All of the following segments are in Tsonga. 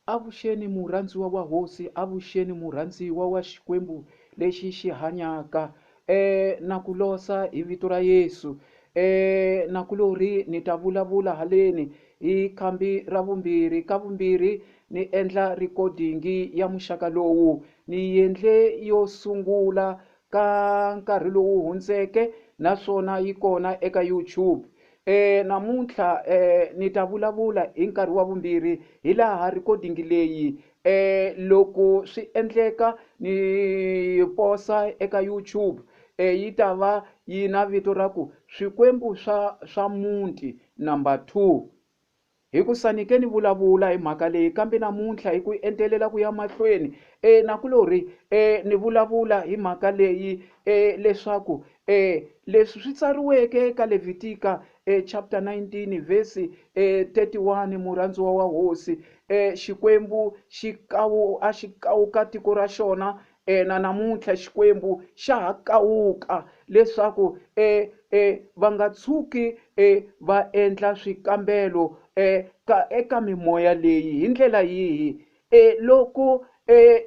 Avuxeni murhandziwa wa hosi, avuxeni murhandziwa wa Xikwembu lexi xi hanyaka. Na ku losa hi vito ra Yesu. Nakulorhi ni ta vulavula haleni hi khambi ra vumbirhi ka vumbirhi ni endla recording ya muxaka lowu ni endle yo sungula ka nkarhi lowu hundzeke naswona yi kona eka YouTube. Namuntlha ni ta vulavula hi nkarhi wa vumbirhi hi laha recording leyi loko swi endleka ni posa eka YouTube yi ta va yi na vito ra ku swikwembu swa muti number 2. Hikusa ni ke ni vulavula hi mhaka leyi kambe namuntlha hi ku entelela ku ya mahlweni nakulorhi ni vulavula hi mhaka leyi leswaku leswi swi tsariweke ka Levitika chapter 19 verse 31 murhandziwa wa hosi Xikwembu xi kawu a xi kawuka tiko ra xona na namuntlha Xikwembu xa ha kawuka leswaku va nga tshuki va endla swikambelo ka eka mimoya leyi hi ndlela yihi loko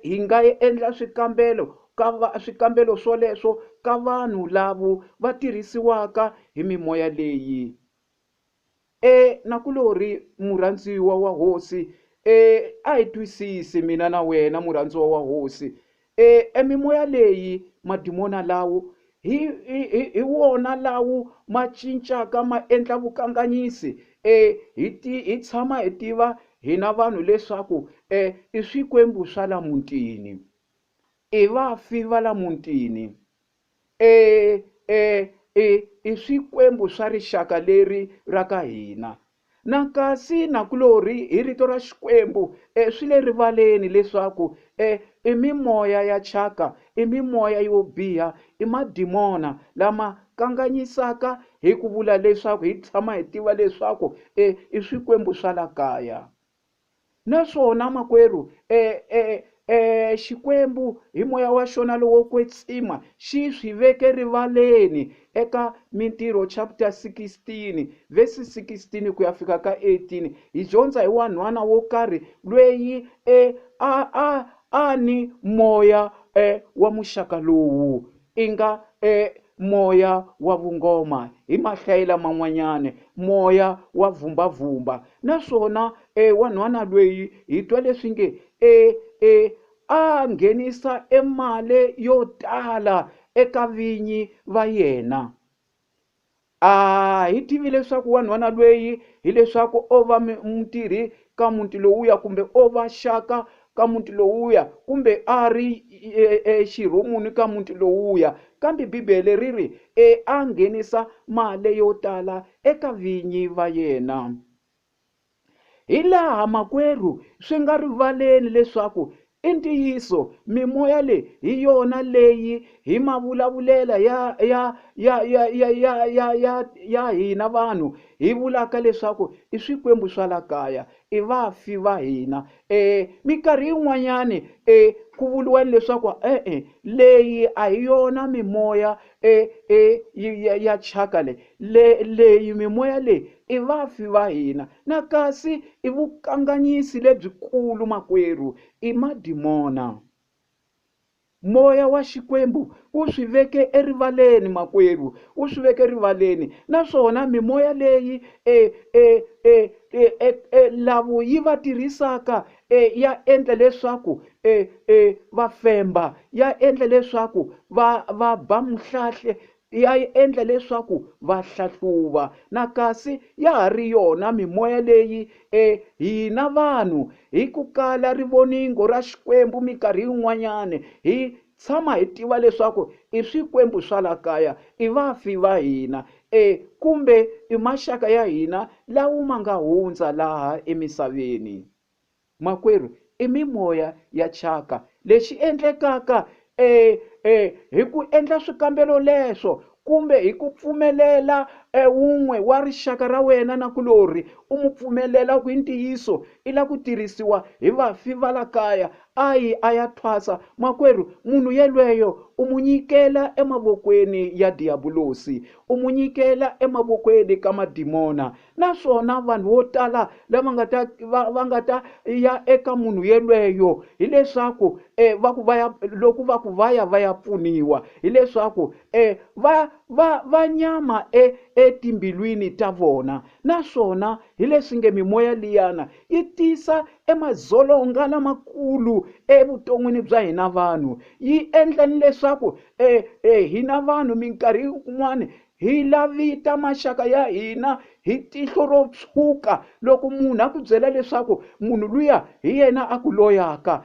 hi nga endla swikambelo ka va swikambelo swoleswo ka vanhu lavo va tirhisiwaka hi mimoya leyi. Nakulorhi murhandziwa wa hosi a hi twisisi mina na wena murhandziwa wa hosi emimoya leyi madimona lawo hi wona lawo ma cincaka ma endla vukanganyisi hi tshama hi tiva hina vanhu leswaku i swikwembu swa la mutini i vafi va la mutini i swikwembu swa rixaka leri ra ka hina. Na kasi nakulorhi hi rito ra Xikwembu swi le rivaleni leswaku i mimoya ya chaka, i mimoya yo biha, i madimona lama kanganyisaka hi ku vula leswaku hi tshama hi tiva leswaku i swikwembu swa la kaya. Naswona makwerhu Xikwembu hi moya wa xona lowo kwetsima xi swi veke rivaleni eka Mintirho chapter 16 verse 16 ku ya fika ka 18 hi dyondza hi wanhwana wo karhi lweyi a ni moya wa muxaka lowu i nga moya wa vungoma hi mahlayela man'wanyana moya wa vhumbavhumba naswona wanhwana lweyi hi twa leswi nge a nghenisa emali yo tala eka vinyi va yena. A hi tivi leswaku wanhwana lweyi hileswaku o va mutirhi ka muti lowuya kumbe o va xaka ka muti lowuya kumbe a ri xirhomuni ka muti lowuya kambe Bibele ri ri a nghenisa mali yo tala eka vinyi va yena. Hi laha makwerhu swi nga rivaleni leswaku i ntiyiso mimoya leyi hi yona leyi hi mavulavulela ya ya ya ya ya ya ya ya ya hina vanhu hi vulaka leswaku i swikwembu swa la kaya i vafi va hina. Minkarhi yin'wanyani ku vuriwa leswaku leyi a hi yona mimoya ya chaka leyi leyi mimoya leyi i vafi va hina na kasi i vukanganyisi lebyikulu makwerhu i madimona. Moya wa Xikwembu wu swi veke erivaleni makwerhu wu swi veke erivaleni naswona mimoya leyi lavo yi va tirhisaka ya endla leswaku va femba ya endla leswaku va ba muhlahle ya endla leswaku va hlahluva na kasi ya ha ri yona mimoya leyi hina vanhu hi ku kala rivoningo ra Xikwembu minkarhi yin'wanyani hi tshama hi tiva leswaku i swikwembu swa la kaya i vafi va hina kumbe i maxaka ya hina lawa ma nga hundza laha emisaveni. Makwerhu i mimoya ya chaka lexi endlekaka hi ku endla swikambelo leswo kumbe hi ku pfumelela wun'we wa rixaka ra wena nakulorhi u mu pfumelela ku i ntiyiso i la ku tirhisiwa hi vafi va la kaya a yi a ya thwasa makwerhu munhu yelweyo u mu nyikela emavokweni ya diyavulosi u mu nyikela emavokweni ka madimona naswona vanhu vo tala lava nga ta va nga ta ya eka munhu yelweyo hileswaku va ku va ya loko va ku va ya va ya pfuniwa hileswaku va va va nyama e etimbilwini ta vona naswona hi leswi nge mimoya liyana yi tisa emadzolonga lamakulu evuton'wini bya hina vanhu yi endla ni leswaku hina vanhu minkarhi yin'wani hi lavita maxaka ya hina hi tihlo ro tshuka loko munhu a ku byela leswaku munhu luya hi yena a ku loyaka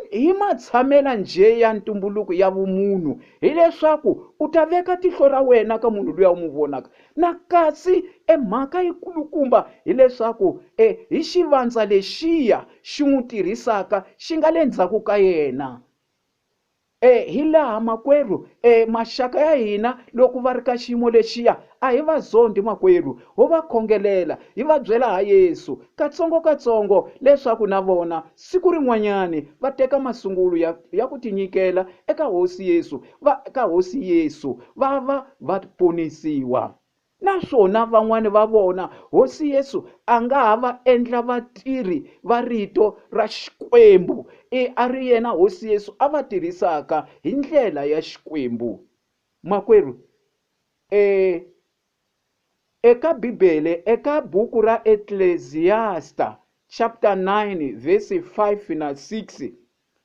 hi matshamela njhe ya ntumbuluko ya vumunhu hileswaku u ta veka tihlo ra wena ka munhu luya u n'wi vonaka na kasi emhaka yikulukumba hileswaku hi xivandza lexiya xi n'wi tirhisaka xi nga le ndzhaku ka yena. Hi laha makwerhu maxaka ya hina loko va ri ka xiyimo lexiya a hi va zondi makwerhu ho va khongelela hi va byela ha Yesu katsongokatsongo leswaku na vona siku rin'wanyani va teka masungulo ya ku tinyikela eka hosi Yesu va ka hosi Yesu va va va ponisiwa. Naswona van'wani va vona hosi Yesu a nga ha va endla vatirhi va rito ra Xikwembu i a ri yena hosi Yesu a va tirhisaka hi ndlela ya Xikwembu. Makwerhu eka Bibele eka buku ra Ecclesiasta chapter 9 verse 5 na 6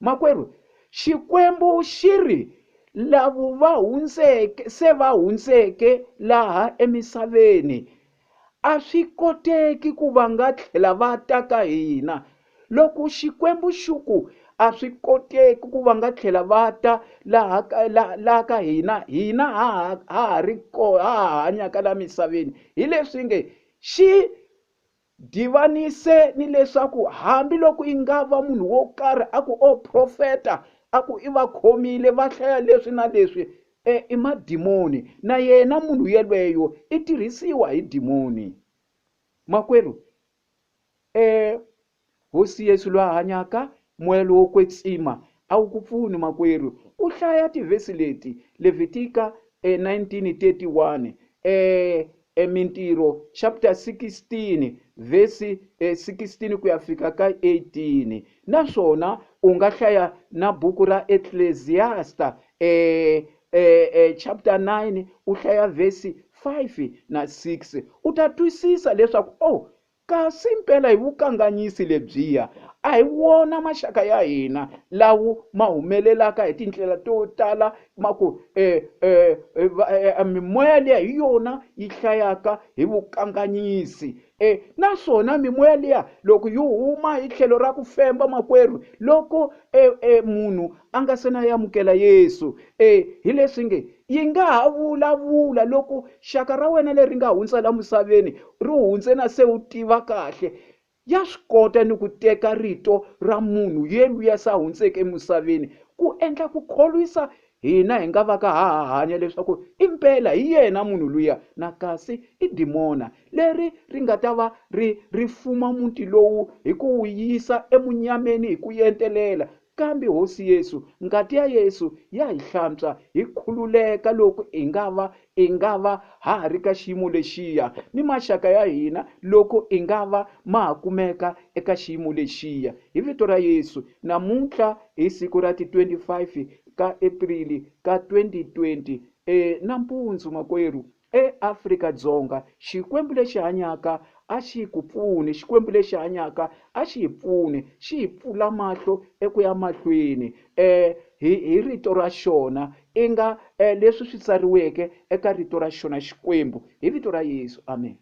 makwerhu Xikwembu xi ri lavo va hundzeke se va hundzeke laha emisaveni a swi koteki ku va nga tlhela va ta ka hina. Loko Xikwembu xi ku a swi koteki ku va nga tlhela va ta laha ka laha ka hina hina ha ha ri ha ha hanyaka la misaveni hi leswi nge xi divanise ni leswaku hambiloko i nga va munhu wo karhi a ku o profeta a ku i va khomile va hlaya leswi na leswi i madimoni na yena munhu yelweyo i tirhisiwa hi dimoni. Makwerhu hosi Yesu loyi a hanyaka moya lowo kwetsima a wu ku pfuni makwerhu u hlaya tivhesi leti Levitika 19:31 Mintirho chapter 16 verse 16 ku ya fika ka 18 naswona u nga hlaya na buku ra Ecclesiasta chapter 9 u hlaya verse 5 na 6 u ta twisisa leswaku oh kasi mpela hi vukanganyisi lebyiya a hi wona maxaka ya hina lawo ma humelelaka hi tindlela to tala ma ku mimoya liya hi yona yi hlayaka hi vukanganyisi. Naswona mimoya liya loko yi huma hi tlhelo ra ku femba makwerhu loko munhu a nga se na amukela Yesu hi leswi nge yi nga ha vulavula loko xaka ra wena leri nga hundza la misaveni ri hundze na se u tiva kahle ya swi kota ni ku teka rito ra munhu yeluya se a hundzeke emisaveni ku endla ku kholwisa hina hi nga va ka ha ha hanya leswaku impela hi yena munhu luya na kasi i dimona leri ri nga ta va ri ri fuma muti lowu hi ku wu yisa emunyameni hi ku entelela. Kambe hosi Yesu ngati ya Yesu ya hi hlantswa hi khululeka loko hi nga va hi nga va ha ha ri ka xiyimo lexiya ni maxaka ya hina loko hi nga va ma ha kumeka eka xiyimo lexiya. Hi vito ra Yesu namuntlha hi siku ra ti 25 ka April ka 2020 nampundzu makwerhu eAfrika-Dzonga Xikwembu lexi hanyaka a xi ku pfuni Xikwembu lexi hanyaka a xi hi pfuni xi hi pfula mahlo eku ya mahlweni hi rito ra xona i nga leswi swi tsariweke eka rito ra xona Xikwembu hi vito ra Yesu amen.